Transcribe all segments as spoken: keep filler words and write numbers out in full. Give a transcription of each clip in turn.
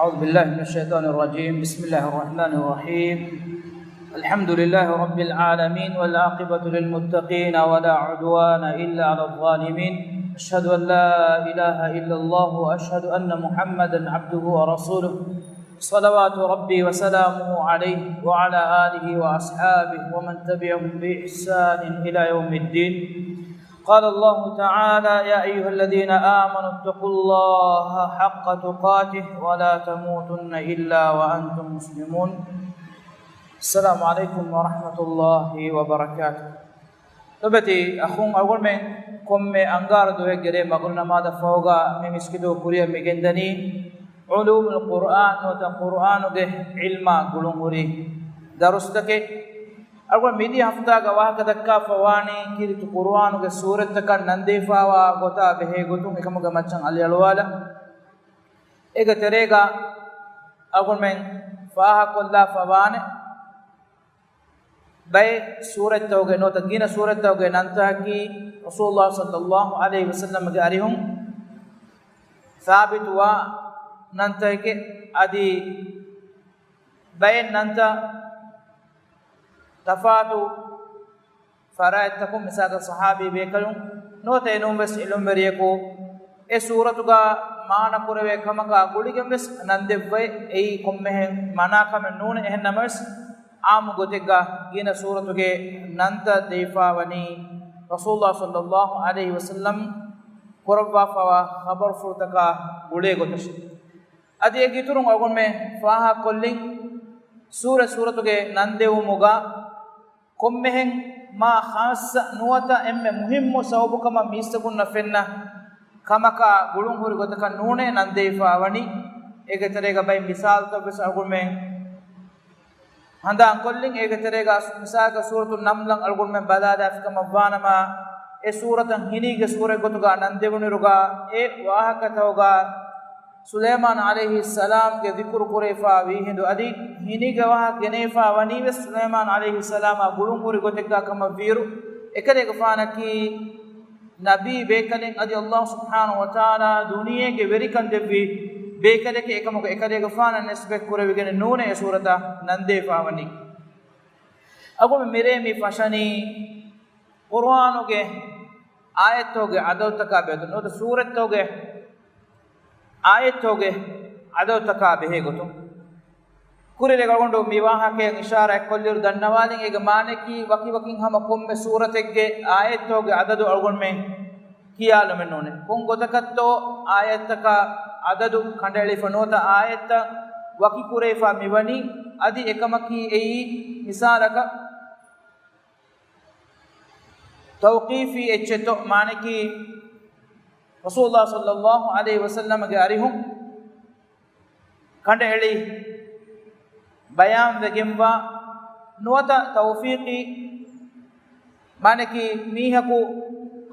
أعوذ بالله من الشيطان الرجيم. بسم الله الرحمن الرحيم. الحمد لله رب العالمين، والعاقبة للمتقين، ولا عدوان إلا على الظالمين. أشهد أن لا إله إلا الله، وأشهد أن محمدا عبده ورسوله، صلوات ربي وسلامه عليه وعلى آله وأصحابه ومن تبعهم بإحسان إلى يوم الدين. قال الله تعالى: يا أيها الذين آمنوا اتقوا الله حق تقاته ولا تموتن إلا وأنتم مسلمون. السلام عليكم ورحمة الله وبركاته. ލޮބުވެތި އަޚުން، އަޅުގަނޑުމެން ކޮންމެ އަންގާރަ ދުވަހެއްގެ ރޭ މަގުރިބު ނަމާދަށް ފަހުގަ މި މިސްކިތުގަ ކުރިއަށް މި ގެންދަނީ ޢުލޫމުލް ޤުރްއާން ނުވަތަ ޤުރްއާނުގެ ޢިލްމާ ގުޅުންހުރި ދަރުސްތަކެއް. އަޅުގަނޑު މިދިޔަ ހަފްތާގަ ވާހަކަ ދައްކާފަ ވާނީ ކީރިތި ޤުރުއާނުގެ ސޫރަތްތަކަށް ނަންދެވިފައިވާ ގޮތާ ބެހޭ ގޮތުން އެކަމުގެ މައްޗަށް އަލިއަޅުވާލަން. އޭގެ ތެރޭގަ އަޅުގަނޑުމެން ފާހަގަކޮށްލާފަ ވާނެ ބައެއް ސޫރަތްތަކުގެ ނުވަތަ ގިނަ ސޫރަތްތަކުގެ ނަންތަކަކީ ރަސޫލުﷲ ޞައްލަﷲ ޢަލައިހި ވަސައްލަމްގެ އަރިހުން ސާބިތުވާ ނަންތަކެއް. އަދި ބައެއް ނަންތައް ތަފާތު ފަރާތްތަކުން، މިސާލަކަށް ޞަޙާބީ ބޭކަލުން ނުވަތަ އެނޫންވެސް ޢިލްމުވެރިޔަކު އެ ސޫރަތުގަ މާނަ ކުރެވޭ ކަމަކާ ގުޅިގެންވެސް ނަންދެއްވައި، އެއީ ކޮންމެހެން މަނާ ކަމެއް ނޫނޭ. އެހެން ނަމަވެސް، ޢާއްމު ގޮތެއްގަ ގިނަ ސޫރަތުގެ ނަންތައް ދެވިފައިވަނީ ރަސޫލުﷲ ޞައްލަﷲ ޢަލައިހި ވަސައްލަމް ކުރައްވާފައިވާ ޚަބަރުފުޅުތަކާ ގުޅޭ ގޮތަށް. އަދި އޭގެ އިތުރުން އަޅުގަނޑުމެން ފާހަގަކޮށްލިން، ސޫރަތް ސޫރަތުގެ ނަންދެވުމުގަ ކޮންމެހެން މާ ޚާއްޞަ ނުވަތަ އެންމެ މުހިއްމު ސަބަބުކަމަށް މީސްތަކުންނަށް ފެންނަ ކަމަކާ ގުޅުންހުރި ގޮތަކަށް ނޫނޭ ނަންދެވިފައިވަނީ. އޭގެ ތެރޭގަ ބައެއް މިސާލުތައްވެސް އަޅުގަނޑުމެން ހަނދާންކޮށްލިން. އޭގެ ތެރޭގަ މިސާލަކަށް ސޫރަތު ނަމްލަށް އަޅުގަނޑުމެން ބަލާލާފިކަމަށްވާނަމަ، އެ ސޫރަތަށް ހިނީގެ ސޫރަތް ގޮތުގަ ނަންދެވުނުއިރުގަ އެ ވާހަކަތަކުގަ ސުލައިމާނު ޢަލައިހިއްސަލާމްގެ ޛިކުރު ކުރެވިފައިވީ ހިނދު އަދި ހިނީގެ ވާހަކަ ގެނެވިފައި ވަނީވެސް ސުލައިމާނު ޢަލައިހިއްސަލާމާ ގުޅުންހުރި ގޮތެއްގަ ކަމަށްވީއިރު، އެކަލޭގެފާނަކީ ނަބީ ބޭކަލެއް އަދި ﷲ ސުބްޙާނަހޫ ވަތަޢާލާ ދުނިޔޭގެ ވެރިކަން ދެއްވި ބޭކަލެކޭ. އެކަމަކު އެކަލޭގެފާނަށް ނިސްބަތް ކުރެވިގެން ނޫނޭ އެ ސޫރަތަށް ނަންދެވިފައިވަނީ. އަޅުގަނޑު މިރޭ މި ފަށަނީ ޤުރުއާނުގެ އާޔަތްތަކުގެ ޢަދަދުތަކާ ބެހޭ ގޮތުން ނުވަތަ ސޫރަތްތަކުގެ އާޔަތްތަކުގެ ޢަދަދުތަކާ ބެހޭ ގޮތުން. ކުރިއަރި އަޅުގަނޑު މި ވާހަކައަށް އިޝާރާތް ކޮށްލިއިރު ދަންނަވާލިން، އޭގެ މާނައަކީ ވަކިވަކިން ހަމަ ކޮންމެ ސޫރަތެއްގެ އާޔަތްތަކުގެ ޢަދަދު އަޅުގަނޑުމެން ކިޔާލުމެއް ނޫނޭ. ކޮން ގޮތަކަށްތޯ އާޔަތްތަކާ ޢަދަދު ކަނޑައެޅިފަ ނުވަތަ އާޔަތްތައް ވަކިކުރެވިފަ މިވަނީ. އަދި އެކަމަކީ އެއީ މިސާލަކަށް ތައުޤީފީ އެއްޗެއްތޯ، މާނައަކީ ރަސޫލުﷲ ޞައްލަﷲ ޢަލައިހި ވަސައްލަމްގެ އަރިހުން ކަނޑައެޅި ބަޔާންވެގެންވާ ނުވަތަ ތައުފީޤީ، މާނައަކީ މީހަކު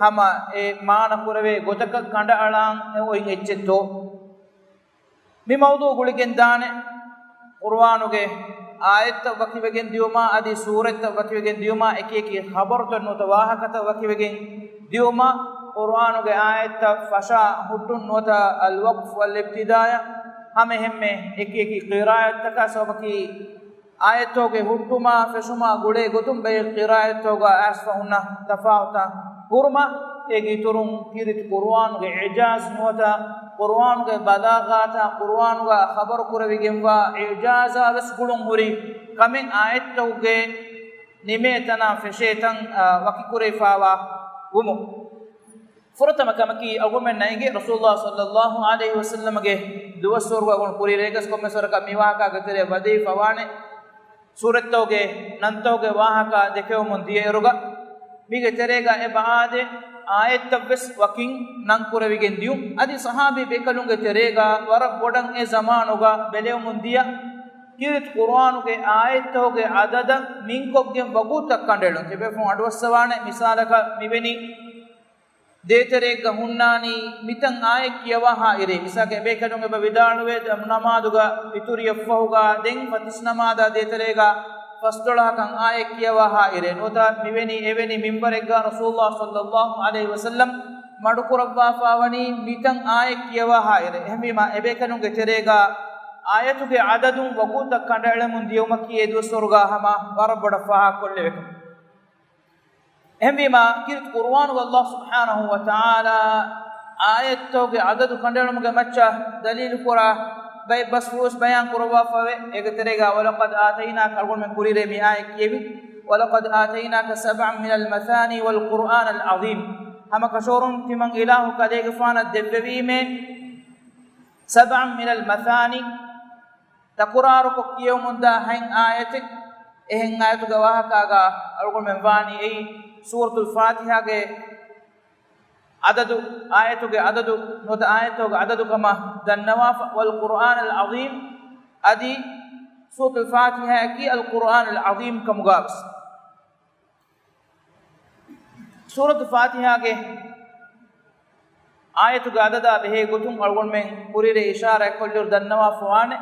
ހަމަ އެ މާނަ ކުރެވޭ ގޮތަކަށް ކަނޑައަޅާން އޮތް އެއްޗެއްތޯ. މި މައުޟޫޢު ގުޅިގެން ދާނެ، ޤުރުއާނުގެ އާޔަތްތައް ވަކިވެގެން ދިޔުމާ، އަދި ސޫރަތްތައް ވަކިވެގެން ދިޔުމާ، އެކި އެކި ޚަބަރުތައް ނުވަތަ ވާހަކަތައް ވަކިވެގެން ދިޔުމާ، ޤުރުއާނުގެ އާޔަތްތައް ފަށާ ހުއްޓުން ނުވަތަ އަލްވަޤްފު ވަލްއިބްތިދާއަށް ހަމައެހެންމެ އެކި އެކި ޤިރާއަތްތަކާ ސަބަބަކީ، އާޔަތްތަކުގެ ހުއްޓުމާ ފެށުމާ ގުޅޭ ގޮތުން ބައެއް ޤިރާއަތްތަކުގަ އައިސްފަ ހުންނަ ތަފާތުތައް ހުރުމަށް، އޭގެ އިތުރުން ކީރިތި ޤުރުއާނުގެ އިޢުޖާޒް ނުވަތަ ޤުރުއާނުގެ ބަލާޣާތާ ޤުރުއާނުގަ ޚަބަރު ކުރެވިގެންވާ އިޢުޖާޒާ ވެސް ގުޅުން ހުރި ކަމެއް އާޔަތްތަކުގެ ނިމޭ ތަނާ ފެށޭ ތަން، އާ، ވަކިކުރެވިފައިވާ ވުމުން. ފުރަތަމަ ކަމަކީ، އަޅުގަނޑުމެންނަށް އެނގޭ ރަސޫލުﷲ ޞައްލަﷲ ޢަލައިހި ވަސައްލަމްގެ ދުވަސްވަރުގަ އަޅުގަނޑު ކުރިއަރިވެގެން ކޮންމެސް ވަރަކަށް މި ވާހަކަ ގެތެރޭ ވަދެވިފަ ވާނެ. ސޫރަތްތަކުގެ ނަންތަކުގެ ވާހަކަ ދެކެވެމުން ދިޔައިރުގަ، މީގެ ތެރޭގަ އެބަ އާދޭ އާޔަތްތައްވެސް ވަކިން ނަން ކުރެވިގެން ދިޔުން. އަދި ޞަޙާބީ ބޭކަލުންގެ ތެރޭގަ ވަރަށް ބޮޑަށް އެ ޒަމާނުގަ ބެލެވެމުން ދިޔަ ކީރިތި ޤުރުއާނުގެ އާޔަތްތަކުގެ ޢަދަދަށް މިންކޮށްގެން ވަގުތުތައް ކަނޑައެޅުން. ތިބޭފުޅުން އަޑުއައްސަވާނެ، މިސާލަކަށް މިވެނި ދޭތެރޭގަ ހުންނާނީ މިތަން އާޔަތް ކިޔަވާހާ އިރޭ. މިސާލަކަށް އެބޭކަލުން އެބަ ވިދާޅުވޭ، ދެ ނަމާދުގަ އިތުރިއަށްފަހުގަ ދެން ފަތިސް ނަމާދާ ދޭތެރޭގަ ފަސްދޮޅަހަކަށް އާޔަތް ކިޔަވާހާ އިރޭ. ނުވަތަ މިވެނި އެވެނި މިންބަރެއްގަ ރަސޫލުﷲ ޞައްލަﷲ ޢަލައިހި ވަސައްލަމް މަޑުކުރައްވާފައިވަނީ މިތަން އާޔަތް ކިޔަވާހާ އިރޭ. އެހެންވީމާ އެބޭކަލުންގެ ތެރޭގަ އާޔަތުގެ އަދަދުން ވަގުތަށް ކަނޑައެޅެމުން ދިޔުމަކީ އެ ދުވަސްވަރުގާ ހަމަ ވަރަށް ބޮޑަށް ފާހަގަކޮށްލެވޭ ކަމެއް. އެހެންވީމާ، ކީރިތި ޤުރުއާނުގަ ﷲ ސުބްޙާނަހޫ ވަތަޢާލާ އާޔަތްތަކުގެ އަދަދު ކަނޑައެޅުމުގެ މައްޗަށް ދަލީލު ކުރާ ބައެއް ބަސްފުޅުވެސް ބަޔާން ކުރައްވާފައިވޭ. އޭގެ ތެރޭގަ، وَلَقَدْ آتَيْنَاكَ، އަޅުގަނޑުމެން ކުރިއިރޭ މި އާޔަތް ކިޔެވި، وَلَقَدْ آتَيْنَاكَ سَبْعًا مِنَ الْمَثَانِي وَالْقُرْآنَ الْعَظِيمَ. ހަމަކަށަވަރުން ތިމަން އިލާހު ކަލޭގެފާނަށް ދެއްވެވީމޭ، سَبْعًا مِنَ الْمَثَانِي، ތަކުރާރުކޮށް ކިޔެވުމުންދާ ހަތް އާޔަތެއް. އެ ހަތް އާޔަތުގެ ވާހަކާގަ އަޅުގަނޑުމެން ވާނީ އެއީ ސޫރަތުލް ފާތިޙާގެ އަދަދު، އާޔަތުގެ އަދަދު ނުވަތަ އާޔަތުގެ އަދަދު ކަމަށް ދަންނަވާފަ، وَالْقُرْآنَ الْعَظِيمَ، އަދި ސޫރަތުލް ފާތިޙާއަކީ އަލްޤުރުއާނުލް ޢަޒީމް ކަމުގަވެސް. ސޫރަތު ފާތިޙާގެ އާޔަތުގެ އަދަދާ ބެހޭ ގޮތުން އަޅުގަނޑުމެން ކުރިއިރޭ އިޝާރާތްކޮށްލިއިރު ދަންނަވާފަވާނެ.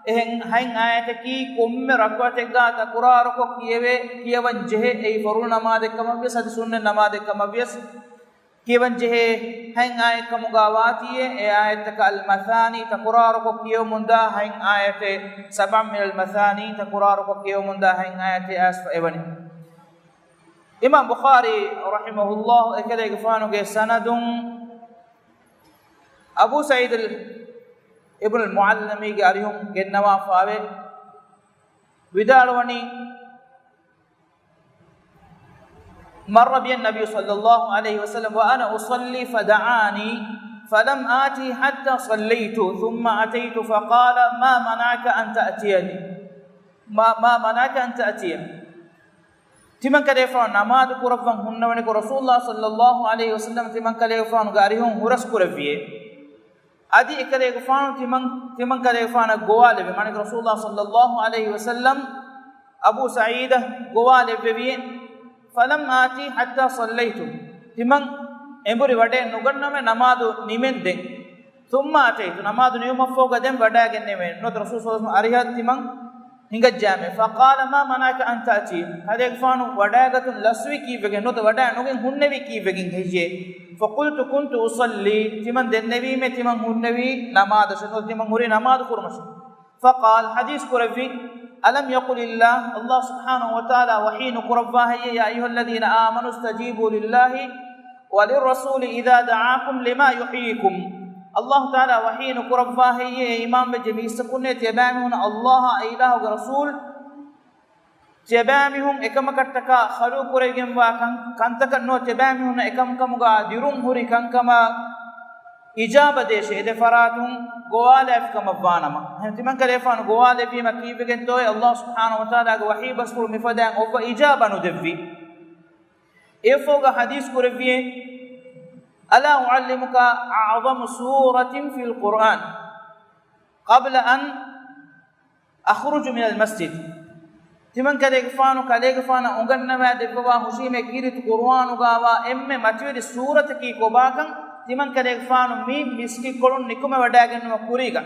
އެހެން ހަތް އާޔަތަކީ ކޮންމެ ރަކުޢަތެއްގާ ތަކުރާރުކޮށް ކިޔެވޭ، ކިޔަވަން ޖެހޭ، އެއީ ފަރުޟު ނަމާދެއްކަމަށްވިޔަސް އަދި ސުންނަތް ނަމާދެއްކަމަށްވިޔަސް ކިޔަވަން ޖެހޭ ހަތް އާޔަތް ކަމުގާ ވާތީއޭ، އެ އާޔަތްތަކަށް އަލްމަޘާނީ ތަކުރާރުކޮށް ކިޔެވުމުންދާ ހަތް އާޔަތެއް، سَبْعًا مِنَ الْمَثَانِي ތަކުރާރުކޮށް ކިޔެވުމުންދާ ހަތް އާޔަތެއް އައިސްފަ އެވަނީ. އިމާމް ބުޚާރީ ރަޙިމަހުﷲ އެކަލޭގެފާނުގެ ސަނަދުން އަބޫ ސަޢީދު އިބްނުލް މުޢައްލަމީގެ އަރިހުން ގެންނަވާފައިވޭ. ވިދާޅުވަނީ، مَرَّ بِيَ النَّبِيُّ صَلَّى اللَّهُ عَلَيْهِ وَسَلَّمَ وَأَنَا أُصَلِّي فَدَعَانِي فَلَمْ آتِهِ حَتَّى صَلَّيْتُ ثُمَّ أَتَيْتُ فَقَالَ مَا مَنَعَكَ أَنْ تَأْتِيَنِي، مَا، مَا مَنَعَكَ أَنْ تَأْتِيَنِي. ތިމަންކަލޭގެފާނު ނަމާދު ކުރައްވަން ހުންނަވަނިކޮށް، ރަސޫލުﷲ ޞައްލައްލާހު ޢަލައިހި ވަސައްލަމަ ތިމަންކަލޭގެފާނުގެ އަރިހުން ހުރަސް ކުރެއްވިއޭ. އަދި އެކަލޭގެފާނު ތިމަން، ތިމަންކަލޭގެފާނަށް ގޮވާލެއްވި، މާނައަކީ ރަސޫލުﷲ ޞައްލައްލާހު ޢަލައިހި ވަސައްލަމަ އަބޫ ސަޢީދަށް ގޮވާލެއްވެވިއޭ. فَلَمْ آتِهِ حَتَّى صَلَّيْتُ، ތިމަން އެނބުރި ވަޑައެއް ނުގަންނަމޭ ނަމާދު ނިމެންދެން. ثُمَّ أَتَيْتُ، ނަމާދު ނިމުމަށްފަހުގަ ދެން ވަޑައިގެންނެވޭ. ނުވަތަ ރަސޫލު ޞައްލައްލާހު ޢަލައިހި ވަސައްލަމަ އަރިހަށް ތިމަން ހިނގައްޖާމޭ. فَقَالَ مَا مَنَعَكَ أَنْ تَأْتِيَنِي، ކަލޭގެފާނު ވަޑައިގަތުން ލަސްވީ ކީއްވެގެން ނުވަތަ ވަޑައި ނުގެން ހުންނެވީ ކީއްވެގެން ހެއްޔޭ؟ فَقُلْتُ كُنْتُ أُصَلِّي، ތިމަން ދެންނެވީމޭ ތިމަން ހުންނެވީ ނަމާދަށެވެ. ނުވަތަ ތިމަން ހުރީ ނަމާދު ކުރުމަށެވެ. فَقَالَ، ޙަދީޘް ކުރެއްވި، أَلَمْ يَقُلِ اللَّهُ، ﷲ ސުބްޙާނަހޫ ވަތަޢާލާ ވަޙީ ނުކުރައްވާ ހެއްޔޭ، يَا أَيُّهَا الَّذِينَ آمَنُوا اسْتَجِيبُوا لِلَّهِ وَلِلرَّسُولِ إِذَا دَعَاكُمْ لِمَا يُحْيِيكُمْ؟ ﷲ ތަޢާލާ ވަޙީ ނުކުރައްވާ ހެއްޔޭ، އޭ އީމާންވެއްޖެ މީސްތަކުންނޭ، ތިޔަބައިމީހުންނަށް ﷲ އާ އެ އިލާހުގެ ރަސޫލު ތިޔަބައިމީހުން އެކަމަކަށްޓަކާ ޚަލުވުކުރެވިގެންވާ ކަން، ކަންތަކަށް ނުވަތަ ތިޔަބައިމީހުންނަށް އެކަންކަމުގާ ދިރުން ހުރި ކަންކަމަށް އިޖާބަ ދޭށޭ، އެ ދެ ފަރާތުން ގޮވާލައިފި ކަމަށްވާނަމަ. އެހެން ތިމަންކަލޭގެފާނު ގޮވާލެއްވީމަ ކީއްވެގެންތޯއޭ، ﷲ ސުބްޙާނަހޫ ވަތަޢާލާގެ ވަޙީ ބަސްފުޅު މިފަދައިން އޮއްވަ އިޖާބަ ނުދެއްވީ؟ އެއަށްފަހުގަ ޙަދީޘް ކުރެއްވިއޭ، أَلَا أُعَلِّمُكَ أَعْظَمَ سُورَةٍ فِي الْقُرْآنِ قَبْلَ أَنْ أَخْرُجَ مِنَ الْمَسْجِدِ؟ ތިމަންކަލޭގެފާނު ކަލޭގެފާނަށް އުނގަންނަވާ ދެއްވަވާ ހުށީމޭ، ކީރިތި ޤުރުއާނުގާވާ އެންމެ މަތިވެރި ސޫރަތަކީ ކޮބާކަން ތިމަންކަލޭގެފާނު މި މިސްކިތްކޮޅުން ނިކުމެވަޑައިގަންނަވަން ކުރީގަ.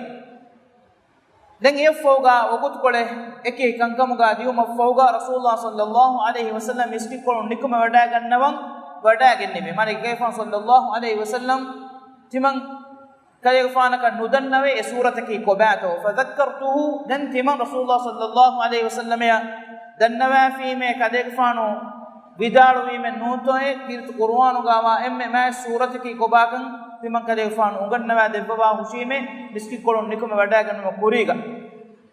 ދެން އެއަށްފަހުގާ ވަގުތުކޮޅެއް އެކި ކަންކަމުގާ ދިޔުމަށްފަހުގާ ރަސޫލުﷲ ޞައްލައްލާހު ޢަލައިހި ވަސައްލަމަ މިސްކިތްކޮޅުން ނިކުމެވަޑައިގަންނަވަން ވަޑައިގެންނެވި. މާނައަކީ ކަލޭގެފާނު ޞައްލައްލާހު ޢަލައިހި ވަސައްލަމަ ތިމަން ކަލޭގެފާނަކަށް ނުދަންނަވޭ އެ ސޫރަތަކީ ކޮބާތޯ. فَذَكَّرْتُهُ، ދެން ތިމަން ރަސޫލުﷲ ޞައްލައްލާހު ޢަލައިހި ވަސައްލަމަޔަށް ދަންނަވާފީމޭ، ކަލޭގެފާނު ވިދާޅުވީމެއް ނޫންތޯއޭ، ކީރިތި ޤުރުއާނުގާވާ އެންމެ މާތް ސޫރަތަކީ ކޮބާކަން ތިމަންކަލޭގެފާނު އުނގަންނަވާ ދެއްވަވާ ހުށީމޭ، މިސްކިތްކޮޅުން ނިކުމެވަޑައިގަންނަވަން ކުރީގަ.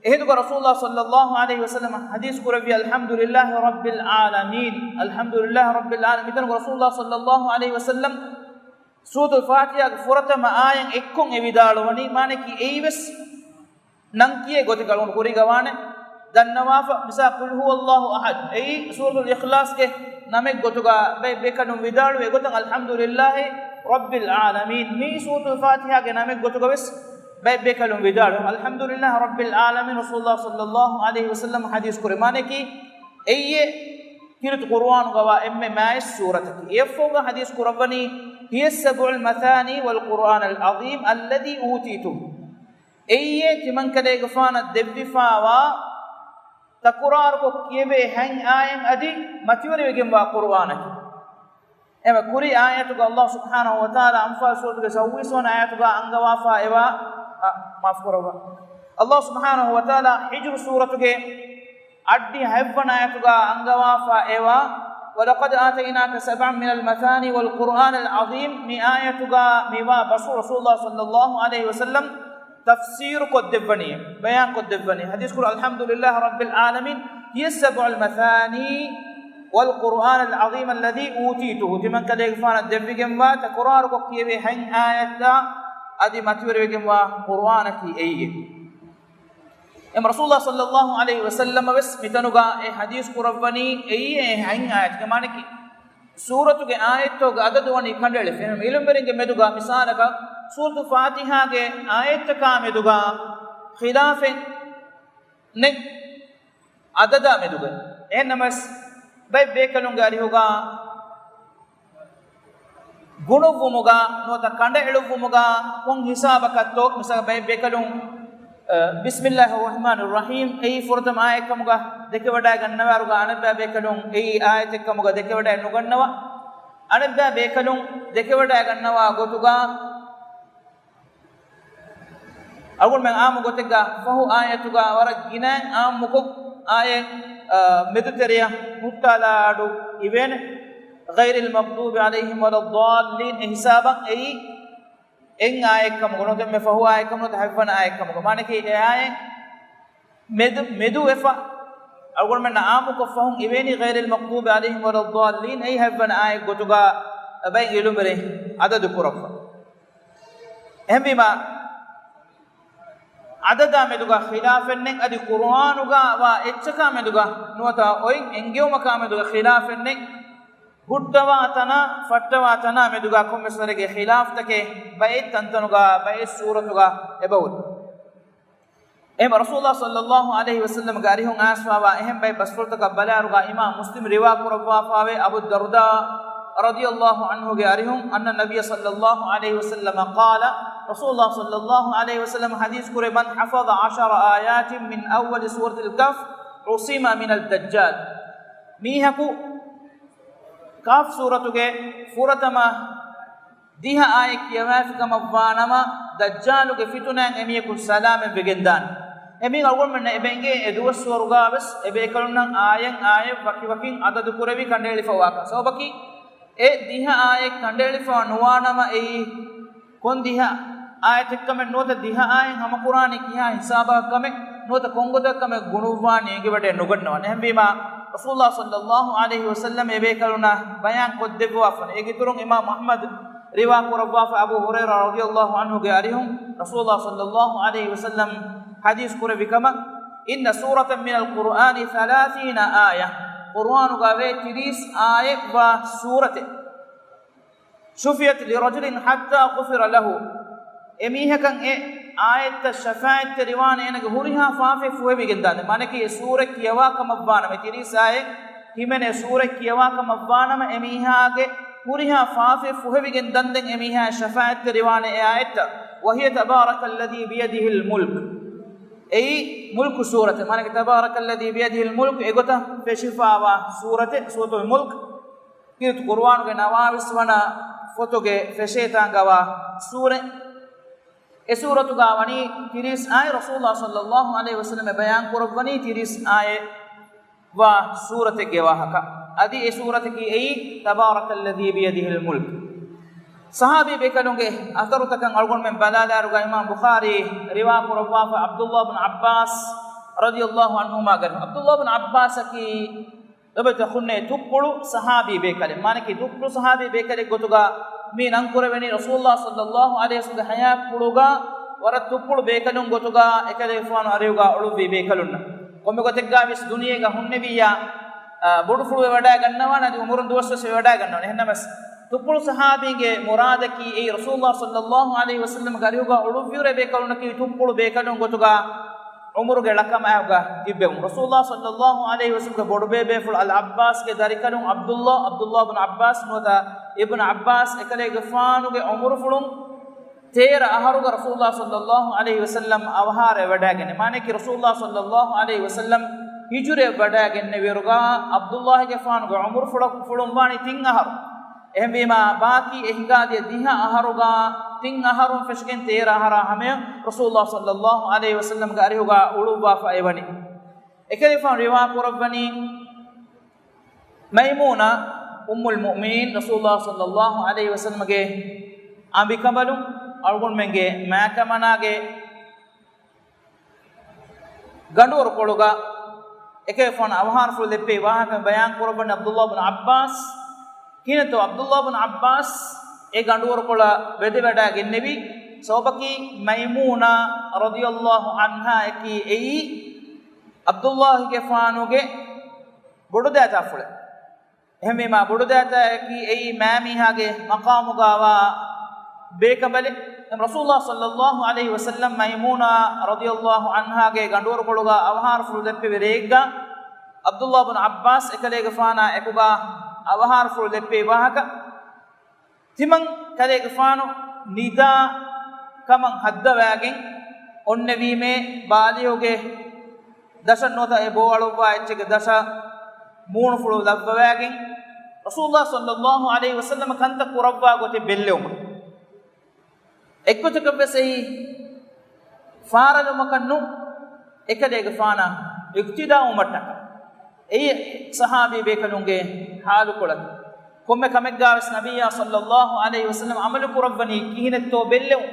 އެހިނދުގަ ރަސޫލުﷲ ޞައްލައްލާހު ޢަލައިހި ވަސައްލަމަ ޙަދީޘް ކުރެއްވި، الْحَمْدُ لِلَّهِ رَبِّ الْعَالَمِينَ، الْحَمْدُ لِلَّهِ رَبِّ الْعَالَمِينَ. މިތަނުގަ ރަސޫލުﷲ ޞައްލައްލާހު ޢަލައިހި ވަސައްލަމަ ސޫރަތުލް ފާތިޙާގެ ފުރަތަމަ އާޔަތް އެއްކޮށް އެ ވިދާޅުވަނީ، މާނައަކީ އެއީވެސް ނަން ކިޔޭ ގޮތެއް އަޅުގަނޑު ކުރީގަ ވާނެ. ދަންނަވާފަ، މިސާ، قُلْ هُوَ اللَّهُ أَحَدٌ، އެއީ ސޫރަތުލް އިޚްލާޞްގެ ނަމެއް ގޮތުގަ ބައެއް ބޭކަލުން ވިދާޅުވި. އެގޮތަށް، الْحَمْدُ لِلَّهِ رَبِّ الْعَالَمِينَ، މީ ސޫރަތުލް ފާތިޙާގެ ނަމެއް ގޮތުގަ ވެސް ބައެއް ބޭކަލުން ވިދާޅުވި. الْحَمْدُ لِلَّهِ رَبِّ الْعَالَمِينَ، ރަސޫލުﷲ ޞައްލައްލާހު ޢަލައިހި ވަސައްލަމަ ޙަދީޘް ކުރި. މާނައަކީ އެއީ ކީރިތި ޤުރުއާނުގަވާ އެންމެ މާތް ސޫރަތަކީ. އެއަށްފަހުގަ ޙަދީޘް ކުރައްވަނީ، هِيَ السَّبْعُ الْمَثَانِي وَالْقُرْآنَ الْعَظِيمُ الَّذِي أُوتِيتُهُ. އެއީ ތިމަންކަލޭގެފާނަށް ދެއްވިފާވާ ތަކުރާރުކޮށް ކިޔެވޭ ހަތް އާޔަތް އަދި މަތިވެރިވެގެންވާ ޤުރުއާނަކީ. އެމަ ކުރި އާޔަތުގަ ﷲ ސުބްޙާނަހޫ ވަތަޢާލާ އަންފާލް ސޫރަތުގެ ސައްވީސް ވަނަ އާޔަތުގަ އަންގަވާފާ އެވާ، އަ، މާފު ކުރައްވާ. ﷲ ސުބްޙާނަހޫ ވަތަޢާލާ ހިޖްރު ސޫރަތުގެ އަށްޑިހަ ހައެއްވަނަ އާޔަތުގަ އަންގަވާފަ އެވާ، وَلَقَدْ آتَيْنَاكَ سَبْعًا مِنَ الْمَثَانِي وَالْقُرْآنَ الْعَظِيمَ، މި އާޔަތުގަ މިވާ ބަސްފުޅު ރަސޫލުﷲ ޞައްލަﷲު ޢަލައިހި ވަސައްލަމް ތަފްސީރު ކޮށްދެއްވަނީ، ބަޔާން ކޮށްދެއްވަނީ. ޙަދީޘް ކުރު، الْحَمْدُ لِلَّهِ رَبِّ الْعَالَمِينَ، هِيَ السَّبْعُ الْمَثَانِي وَالْقُرْآنَ الْعَظِيمَ الَّذِي أُوتِيتُهُ، ތިމަން ކަލޭގެފާނަށް ދެއްވިގެންވާ، ތަކުރާރުކޮށް ކިޔެވޭ ހަތް އާޔަތްތައް އަދި މަތިވެރިވެގެންވާ ޤުރުއާނަކީ އެއީ. އެމް ރަސޫލާ ޞައްލަﷲު ޢަލައިހި ވަސައްލަމަ ވެސް މިތަނުގަ އެ ޙަދީޘް ކުރައްވަނީ އެއީ އެ ހަތް އާޔަތެއް. މާނަކީ ސޫރަތުގެ އާޔަތްތަކުގެ އަދަދު ވަނީ ކަނޑައެޅިފަ. އެހެން އިލްމުވެރިންގެ މެދުގަ މިސާލަކަށް ސޫރަތު ފާތިޙާގެ އާޔަތްތަކާ މެދުގަ ޚިލާފެއް ނެތް އަދަދާ މެދުގަ. އެހެންނަމަވެސް ބައެއް ބޭކަލުންގެ އަރިހުގަ ގުނުއްވުމުގަ ނުވަތަ ކަނޑައެޅުއްވުމުގަ ކޮން ހިސާބަކަށްތޯ، މިސާލަކަށް ބައެއް ބޭކަލުން، އަ، بِسْمِ اللَّهِ الرَّحْمَٰنِ الرَّحِيمِ އެއީ ފުރަތަމަ އާޔަތްކަމުގަ ދެކެވަޑައިގަންނަވާއިރުގަ އަނެއްބައި ބޭކަލުން އެއީ އާޔަތެއްކަމުގަ ދެކެވަޑައެއް ނުގަންނަވާ. އަނެއްބައި ބޭކަލުން ދެކެވަޑައިގަންނަވާ ގޮތުގަ އަޅުގަނޑުމެން އާއްމު ގޮތެއްގަ ފަހު އާޔަތުގަ ވަރަށް ގިނައިން އާއްމުކޮށް އާޔަތް، އާ، މެދުތެރެއަށް ހުއްޓާލާ އަޑު އިވޭނެ. غَيْرِ الْمَغْضُوبِ عَلَيْهِمْ وَلَا الضَّالِّينَ އެ ހިސާބަށް އެއީ އެއް އާޔަތްކަމުގަ ނުވަތަ އެންމެ ފަހު އާޔަތްކަމުގަ ނުވަތަ ހަތްވަނަ އާޔަތްކަމުގަ. މާނައަކީ އެ އާޔަތް މެދު، މެދުވެފަ އަޅުގަނޑުމެންނަށް އާއްމުކޮށް ފަހުން އިވޭނީ غَيْرِ الْمَغْضُوبِ عَلَيْهِمْ وَلَا الضَّالِّينَ އެއީ ހަތްވަނަ އާޔަތް ގޮތުގަ ބައެއް އިލްމުވެރިން އަދަދު ކުރައްވާ. އެހެންވީމަ، އަދަދާ މެދުގަ ޚިލާފެއްނެތް، އަދި ޤުރުއާނުގަ ވާ އެއްޗަކާ މެދުގަ ނުވަތަ އޮތް އެންގެވުމަކާ މެދުގަ ޚިލާފެއްނެތް، ހުއްޓަވާ ތަނާ، ފައްޓަވާ ތަނާ މެދުގަ ކޮންމެސް ވަރެއްގެ ޚިލާފްތަކެއް ބައެއް ތަންތަނުގަ، ބައެއް ސޫރަތުގަ އެބަހުރި. އެހެން ރަސޫލާ ޞައްލަﷲު ޢަލައިހި ވަސައްލަމަގެ އަރިހުން އައިސްފާވާ އެހެން ބައެއް ބަސްފުޅުތަކަށް ބަލާއިރުގަ އިމާމް މުސްލިމް ރިވާ ކުރައްވާފާވޭ، އަބޫ ދަރްދާ ރަޟިޔަﷲު ޢަންހުގެ އަރިހުން، أَنَّ النَّبِيَّ صَلَّى اللَّهُ عَلَيْهِ وَسَلَّمَ قَالَ، ރަސޫލާ ޞައްލަﷲު ޢަލައިހި ވަސައްލަމަ ޙަދީޘް ކުރޭ، مَنْ حَفِظَ عَشْرَ آيَاتٍ مِنْ أَوَّلِ سُورَةِ الْكَهْفِ عُصِمَ مِنَ الدَّجَّالِ. މީހަކު ކަހްފް ސޫރަތުގެ ފުރަތަމަ ދިހަ އާޔަތް ކިޔަވައިފި ކަމަށްވާނަމަ، ދައްޖާލުގެ ފިތުނައިން އެމީހަކު ސަލާމަތްވެގެންދާނެ. އެމީހުން އަޅުގަނޑުމެންނަށް އެބަ އެނގޭ އެ ދުވަސްވަރުގާވެސް އެބޭކަލުންނަށް އާޔަތް އާޔަތް ވަކިވަކިން އަދަދު ކުރެވި ކަނޑައެޅިފަ ވާކަން. ސަބަބަކީ އެ ދިހަ އާޔަތް ކަނޑައެޅިފަ ނުވާނަމަ އެއީ ކޮން ދިހަ އާޔަތެއްކަމެއް ނުވަތަ ދިހަ އާޔަތް ހަމަކުރާނީ ކިހާ ހިސާބަކަށް ކަމެއް ނުވަތަ ކޮންގޮތަކަށް ކަމެއް ގުނުއްވާނީ އެނގިވަޑައެއް ނުގަންނަވާނެ. އެހެންވީމާ، ރަސޫލާ ޞައްލަﷲު ޢަލައިހި ވަސައްލަމަ އެބޭކަލުންނަށް ބަޔާން ކޮށްދެއްވާފަން. އޭގެ އިތުރުން އިމާމް އަޙްމަދު ރިވާ ކުރައްވާފަ، އަބޫ ހުރައިރާ ރަޟިޔަﷲު ޢަންހުގެ އަރިހުން ރަސޫލާ ޞައްލަﷲު ޢަލައިހި ވަސައްލަމް ޙަދީޘް ކުރެއްވި ކަމަށް، إِنَّ سُورَةً مِنَ الْقُرْآنِ ثَلَاثِينَ آيَةً، ޤުރުއާނުގަ ވޭ ތިރީސް އާޔަތް ވާ ސޫރަތެއް. شُفِعَتْ لِرَجُلٍ حَتَّى غُفِرَ لَهُ. އެމީހަކަށް އެ އާޔަތްތައް ޝަފާޢަތްތެރިވާނެ އޭނަގެ ހުރިހާ ފާފައެއް ފުހެވިގެންދާނެ. މާނައަކީ އެ ސޫރަތް ކިޔަވާ ކަމަށްވާނަމަ، ތިރީސް އާޔަތް ހިމެނޭ ސޫރަތް ކިޔަވާ ކަމަށްވާނަމަ، އެމީހާގެ ހުރިހާ ފާފައެއް ފުހެވިގެން ދަންދެން އެމީހާ ޝަފާޢަތްތެރިވާނެ އެ އާޔަތްތައް. وَهِيَ تَبَارَكَ الَّذِي بِيَدِهِ الْمُلْكُ. އެއީ މުލްކު ސޫރަތެއް. މާނައަކީ تَبَارَكَ الَّذِي بِيَدِهِ الْمُلْكُ އެގޮތަށް ފެށިފާވާ ސޫރަތެއް، ސޫރަތުލް މުލްކު. ކީރިތި ޤުރުއާނުގެ ނަވާވީސް ވަނަ ފޮތުގެ ފެށޭތާނގަވާ ސޫރަތް. އެ ސޫރަތުގަ ވަނީ ތިރީސް އާޔަތް، ރަސޫލާ ޞައްލަﷲު ޢަލައިހި ވަސައްލަމަ ބަޔާން ކުރައްވަނީ ތިރީސް އާޔަތް ވާ ސޫރަތެއްގެ ވާހަކަ. އަދި އެ ސޫރަތަކީ އެއީ تَبَارَكَ الَّذِي بِيَدِهِ الْمُلْكُ. ޞަޙާބީ ބޭކަލުންގެ އަސަރުތަކަށް އަޅުގަނޑުމެން ބަލާލާއިރުގަ އިމާމް ބުޚާރީ ރިވާ ކުރައްވާފަ ޢަބްދުﷲ ބިން ޢައްބާސް ރަޟިޔަﷲު ޢަންހުމާގެ. ޢަބްދުﷲ ބިން ޢައްބާސަކީ ލޮބެތި އަޚުންނޭ، ތުއްޕުޅު ޞަޙާބީ ބޭކަލެއް. މާނައަކީ ތުއްޕުޅު ޞަޙާބީ ބޭކަލެއް ގޮތުގަ މި ނަން ކުރެވެނީ ރަސޫލުﷲ ޞައްލަﷲު ޢަލައިހި ވަސައްލަމްގެ ޙަޔާތްޕުޅުގަ ވަރަށް ތުއްޕުޅު ބޭކަލުން ގޮތުގަ އެކަލޭގެފާނު އަރިހުގަ އުޅުއްވި ބޭކަލުންނަށް. ކޮންމެ ގޮތެއްގަ ވެސް ދުނިޔޭގަ ހުންނެވިއްޔާ، އާ، ބޮޑުފުޅު ވެވަޑައިގަންނަވާނެ، އަދި ޢުމުރުން ދުވަސް ވެސް ވެވަޑައިގަންނަވާނެ. އެހެންނަމަވެސް، ތުއްޕުޅު ޞަޙާބީންގެ މުރާދަކީ އެއީ ރަސޫލުﷲ ޞައްލަﷲު ޢަލައިހި ވަސައްލަމްގެ އަރިހުގަ އުޅުއްވިއިރު އެބޭކަލުންނަކީ ތުއްޕުޅު ބޭކަލުން ގޮތުގަ ޢުމުރުގެ ޅަކަމާއެކުގަ ތިއްބެވުން. ރަސޫލުﷲ ޞައްލަﷲު ޢަލައިހި ވަސައްލަމްގެ ބޮޑުބޭބޭފުޅު އަލް ޢައްބާސްގެ ދަރިކަލުން ޢަބްދުﷲ، ޢަބްދުﷲ ބިން ޢައްބާސް ނުވަތަ އިބްނު ޢައްބާސް އެކަލޭގެފާނުގެ ޢުމުރުފުޅުން ތޭރަ އަހަރުގަ ރަސޫލުﷲ ޞައްލަﷲު ޢަލައިހި ވަސައްލަމް އަވަހާރަވެވަޑައިގެންނެވި. މާނައަކީ ރަސޫލުﷲ ޞައްލަﷲު ޢަލައިހި ވަސައްލަމް ހިޖުރަވެވަޑައިގެންނެވިއިރުގަ ޢަބްދުﷲގެފާނުގެ ޢުމުރުފުޅަކު ފުޅުން ވާނީ ތިން އަހަރު. އެހެންވީމާ، ބާކީ އެ ހިނގާދިޔަ ދިހަ އަހަރުގާ ތިން އަހަރުން ފެށިގެން ތޭރަ އަހަރާ ހަމަޔަށް ރަސޫލުﷲ ޞައްލައްލާހު ޢަލައިހި ވަސައްލަމްގެ އަރިހުގާ އުޅުއްވާފަ އެވަނީ. އެކަލޭގެފާނު ރިވާ ކުރައްވަނީ، މައިމޫނާ އުއްމުލް މުއުމިނީން ރަސޫލުﷲ ޞައްލައްލާހު ޢަލައިހި ވަސައްލަމްގެ އަނބިކަނބަލުން، އަޅުގަނޑުމެންގެ މާތްކަމަނާގެ ގަނޑުވަރުކޮޅުގަ އެކަލޭގެފާނު އަވަހާރަފުޅު ދެއްވި ވާހަކަ ބަޔާން ކުރައްވަނީ ޢަބްދުﷲ ބިން ޢައްބާސް. ކިހިނެއްތޯ ޢަބްދުﷲ ބިން ޢައްބާސް އެ ގަނޑުވަރުކޮޅަށް ވެދެވަޑައިގެންނެވީ؟ ސަބަބަކީ މައިމޫނާ ރަޟިޔަﷲ ޢަންހާ އަކީ އެއީ ޢަބްދުﷲގެފާނުގެ ބޮޑުދައިތާފުޅެއް. އެހެންވީމާ، ބޮޑުދައިތާއަކީ އެއީ މާމީހާގެ މަޤާމުގާވާ ބޭކަނބަލެއް. އެހެން ރަސޫލުﷲ ޞައްލައްލާހު ޢަލައިހި ވަސައްލަމް މައިމޫނާ ރަޟިޔަﷲ ޢަންހާގެ ގަނޑުވަރުކޮޅުގާ އަވަހާރަފުޅު ދެއްވެވި ރެއެއްގާ، ޢަބްދުﷲ ބިން ޢައްބާސް އެކަލޭގެފާނާ އެކުގާ އަވަހާރަފުޅު ދެއްވި ވާހަކަ، ތިމަން ކަލޭގެފާނު ނިދާ ކަމަށް ހައްދަވާގެން އޮންނެވީމޭ، ބާލިޣުގެ ދަށަށް ނުވަތަ އެ ބޯ އަޅުއްވާ އެއްޗެއްގެ ދަށަށް މޫނުފުޅު ލައްވަވާގެން، ރަސޫލުﷲ ޞައްލައްލާހު ޢަލައިހި ވަސައްލަމަ ކަންތައް ކުރައްވާ ގޮތެއް ބެއްލެވުމަށް. އެއްގޮތަކަށްވެސް އެއީ ފާރަލުމަކަށް ނޫން، އެކަލޭގެފާނާ އިޤްތިދާ ވުމަށްޓަކާ. އެއީ ޞަޙާބީ ބޭކަލުންގެ ޙާލުކޮޅަކީ. ކޮންމެ ކަމެއްގާވެސް ނަބިއްޔާ ޞައްލައްލާހު ޢަލައިހި ވަސައްލަމަ ޢަމަލު ކުރައްވަނީ ކިހިނެއްތޯ ބެއްލެވުން.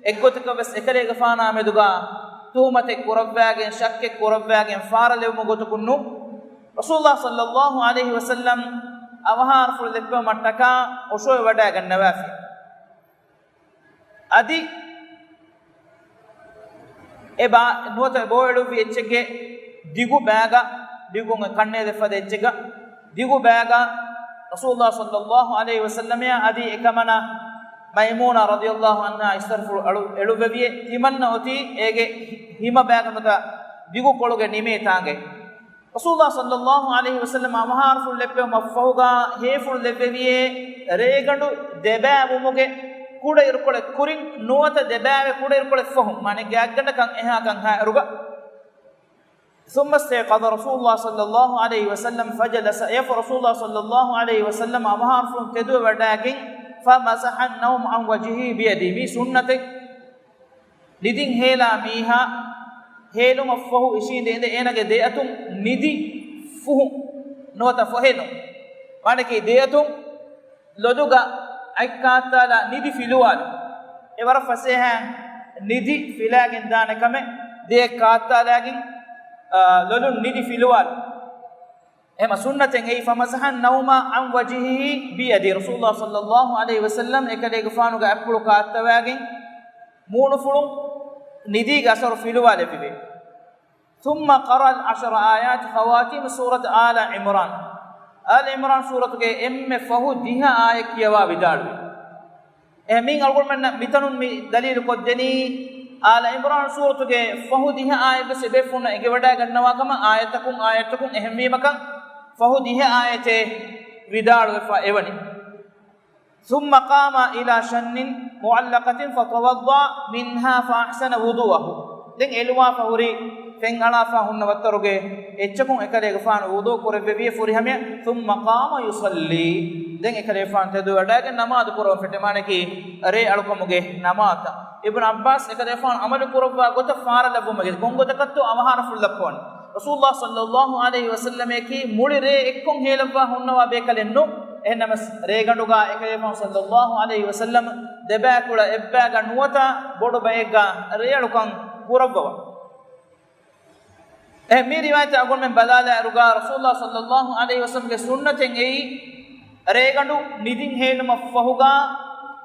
އެއްގޮތަކަށްވެސް އެކަލޭގެފާނާ މެދުގާ ތުހުމަތެއް ކުރައްވާގެން، ޝައްކެއް ކުރައްވާގެން، ފާރަލެވުމުގެ ގޮތަކުން ނޫން. ރަސޫލުﷲ ޞައްލައްލާހު ޢަލައިހި ވަސައްލަމް އަވަހާރަފުޅު ދެއްވުމަށްޓަކާ އޮށޯވެވަޑައިގަންނަވާފި. އަދި އެ ބާ-، ނުވަތަ ބޯ އެޅުއްވި އެއްޗެއްގެ ދިގު ބައިގަ، ދިގު ކަންނޭލެއް ފަދަ އެއްޗެއްގަ، ދިގު ބައިގަ ރަސޫލުﷲ ޞައްލައްލާހު ޢަލައިހި ވަސައްލަމައާ އަދި އެކަމަނާ މައިމޫނާ ރަޟިޔަﷲ ޢަންހާ އިސްތަށިފުޅު އަޅު-، އެޅުއްވެވިއޭ. ތިމަންނަ އޮތީ އޭގެ ހިމަ ބައިގަ ނުވަތަ ދިގު ކޮޅުގެ ނިމޭ ތާނގައި. ރަސޫލުﷲ ޞައްލައްލާހު ޢަލައިހި ވަސައްލަމަ އަވަހާރަފުޅު ލެއްވެވުމަށްފަހުގާ ހޭފުޅު ލެއްވެވިއޭ، ރޭގަނޑު ދެބައިވުމުގެ ކުޑައިރުކޮޅެއް ކުރިން ނުވަތަ ދެބައިވެ ކުޑައިރުކޮޅެއް ފަހުން، މާނަ ގާތްގަނޑަކަށް އެހާކަން ހާއިރުގަ. ثم استيقظ رسول الله صلى الله عليه وسلم فجلس، އެއަށްފަހު ރަސޫލުﷲ ޞައްލައްލާހު ޢަލައިހި ވަސައްލަމަ އަވަހާރަފުޅުން ތެދުވެވަޑައިގެން، فمسح النوم عن وجهه بيده، މީ ސުންނަތެއް. ނިދިން ހޭލާ މީހާ ހޭލުމަށްފަހު އިށީނދެ އިނދެ އޭނަގެ ދެއަތުން ނިދި ފުހުން ނުވަތަ ފޮހެލުން. މާނައަކީ ދެއަތުން ލޮލުގަ އަތް ކާއްތާލާ ނިދި ފިލުވާލުން. އެ ވަރަށް ފަސޭހައިން ނިދި ފިލާގެން ދާނެ ކަމެއް، ދެއަތް ކާއްތާލާގެން، އާ، ލޮލުން ނިދި ފިލުވާލުން. އެހެމަ ސުންނަތެއް އެއީ، فمسح النوم عن وجهه بيده، ރަސޫލުﷲ ޞައްލައްލާހު ޢަލައިހި ވަސައްލަމް އެކަލޭގެފާނުގެ އަތްޕުޅު ކާއްތަވާގެން މޫނުފުޅުން ނިދީގެ އަސަރު ފިލުވާލެއްވިވޭ. ثم قرأ العشر آيات خواتيم سورة آل عمران، އާލް ޢިމްރާން ސޫރަތުގެ އެންމެ ފަހު ދިހަ އާޔަތް ކިޔަވާ ވިދާޅުވި. އެހެމީން އަޅުގަނޑުމެންނަށް މިތަނުން މި ދަލީލު ކޮށްދެނީ، އާލް ޢިމްރާން ސޫރަތުގެ ފަހު ދިހަ އާޔަތްވެސް އެބޭފުޅުންނަށް އެނގިވަޑައިގަންނަވާ ކަމަށް، އާޔަތަކުން އާޔަތަކުން އެހެންވީމަކަށް ފަހު ދިހަ އާޔަތެއް ވިދާޅުވެފަ އެވަނީ. ثم قام إلى شن معلقة فتوضأ منها فأحسن وضوءه. ދެން އެޅުވާފަ ހުރި ފެން އަޅާފަ ހުންނަ ވައްތަރުގެ އެއްޗަކުން އެކަލޭގެފާނު ވުޟޫ ކުރެއްވެވިއޭ ފުރިހަމަޔަށް. ثم قام يصلي. ދެން އެކަލޭގެފާނު ތެދުވެވަޑައިގެން ނަމާދު ކުރަވަން ފެއްޓެވި، މާނައަކީ ރޭ އަޅުކަމުގެ ނަމާދުތައް. އިބްނު ޢައްބާސް އެކަލޭގެފާނު ޢަމަލު ކުރައްވާ ގޮތަށް ފާރަލައްވުމުގެ ކޮން ގޮތަކަށްތޯ އަވަހާރަފުޅު ލައްޕަވަނީ. ރަސޫލުﷲ ޞައްލައްލާހު ޢަލައިހި ވަސައްލަމަކީ މުޅި ރޭ އެއްކޮށް ހޭލައްވާ ހުންނަވާ ބޭކަލެއް ނޫން. އެހެންނަމަސް، ރޭގަނޑުގާ އެކަލޭގެފާނު ޞައްލައްލާހު ޢަލައިހި ވަސައްލަމަ ދެބައިކުޅަ އެއްބައިގަ ނުވަތަ ބޮޑު ބައެއްގާ ރޭއަޅުކަން ކުރައްވަވާ. އެ މި ރިވާޔަތަށް އަޅުގަނޑުމެން ބަލާލާއިރުގާ، ރަސޫލުﷲ ޞައްލައްލާހު ޢަލައިހި ވަސައްލަމަގެ ސުންނަތެއް އެއީ، ރޭގަނޑު ނިދިން ހޭލުމަށްފަހުގާ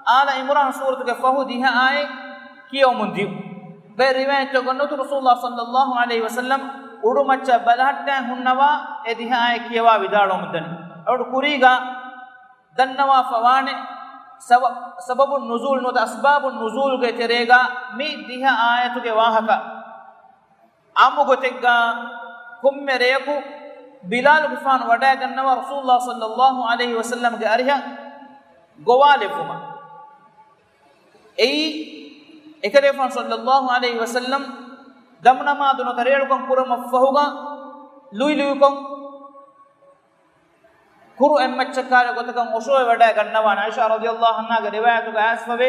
އާލަ ޢިމްރާން ސޫރަތުގެ ފަހު ދިހަ އާޔަތް ކިޔަވަމުން ދިޔުން. ބައެއް ރިވާޔަތްތަކުގަ ނުވަތަ ރަސޫލުﷲ ޞައްލައްލާހު ޢަލައިހި ވަސައްލަމަ އުޑުމައްޗަށް ބަލަހައްޓައި ހުންނަވާ އެ ދިހަ އާޔަތް ކިޔަވާ ވިދާޅުވަމުން ދަނީ. އަޅުގަނޑު ކުރީގާ ދަންނަވާފަ ވާނެ، ސަބަ-، ސަބަބުން ނުޒޫލް ނުވަތަ އަސްބާބުން ނުޒޫލްގެ ތެރޭގާ މި ދިހަ އާޔަތުގެ ވާހަކަ އާއްމު ގޮތެއްގާ ކޮންމެ ރެޔަކު ބިލާލުގެފާނު ވަޑައިގަންނަވާ ރަސޫލުﷲ ޞައްލައްލާހު ޢަލައިހި ވަސައްލަމަގެ އަރިހަށް ގޮވާލެއްވުމަށް. އެއީ، އެކަލޭގެފާނު ޞައްލައްލާހު ޢަލައިހި ވަސައްލަމަ ދަމުނަމާދު ނުވަތަ ރޭއަޅުކަން ކުރުމަށްފަހުގާ ލުއިލުއިކޮށް، ކުރު އެއްމައްޗަށް ކާލެ ގޮތަކަށް އޮށޯވެ ވަޑައިގަންނަވާނެ. ޢާއިޝާ ރަޟިޔަﷲ ޢަންހާގެ ރިވާޔަތުގަ އައިސްފަވޭ،